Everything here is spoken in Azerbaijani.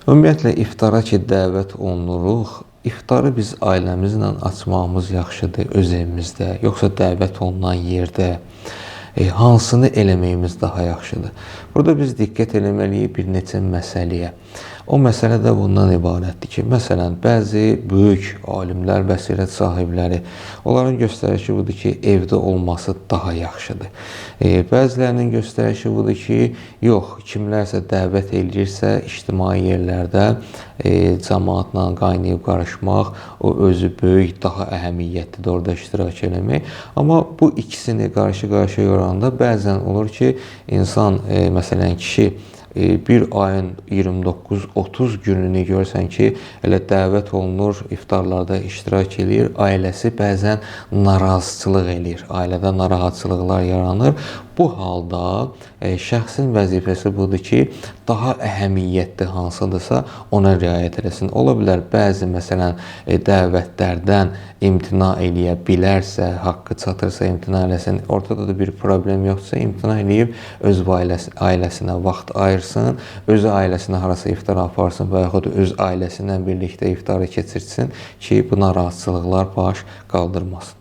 Ümumiyyətlə iftara ki dəvət olunuruq, iftarı biz ailəmizlə açmağımız yaxşıdır öz evimizdə, yoxsa dəvət olunan yerdə? Hansını eləməyimiz daha yaxşıdır? Burada biz diqqət eləməliyik bir neçə məsələyə. O məsələ də bundan ibarətdir ki, məsələn, bəzi böyük alimlər, bəsirət sahibləri, onların göstərişi budur ki, evdə olması daha yaxşıdır. Bəzilərinin göstərişi budur ki, yox, kimlərsə dəvət eləyirsə, ictimai yerlərdə cəmaatla qaynayıb qarışmaq, o özü böyük, daha əhəmiyyətlidir orada iştirak eləmək. Amma bu ikisini qarşı-qarşıya yoranda bəzən olur ki, insan, məsələn, kişi bir ayın 29-30 gününü görsən ki, elə dəvət olunur, iftarlarda iştirak eləyir, ailəsi bəzən narazıçılıq eləyir, ailədə narahatçılıqlar yaranır. Bu halda şəxsin vəzifəsi budur ki, daha əhəmiyyətli hansıdırsa ona riayət eləsin. Ola bilər bəzi məsələn dəvətlərdən imtina eləyə bilərsə, haqqı çatırsa imtina eləsin. Ortada da bir problem yoxdursa imtina eləyib öz ailəsinə vaxt ayırsın, öz ailəsinə harasa iftara aparsın və yaxud öz ailəsi ilə birlikdə iftarı keçirsin ki, bu narahatçılıqlar baş qaldırmasın.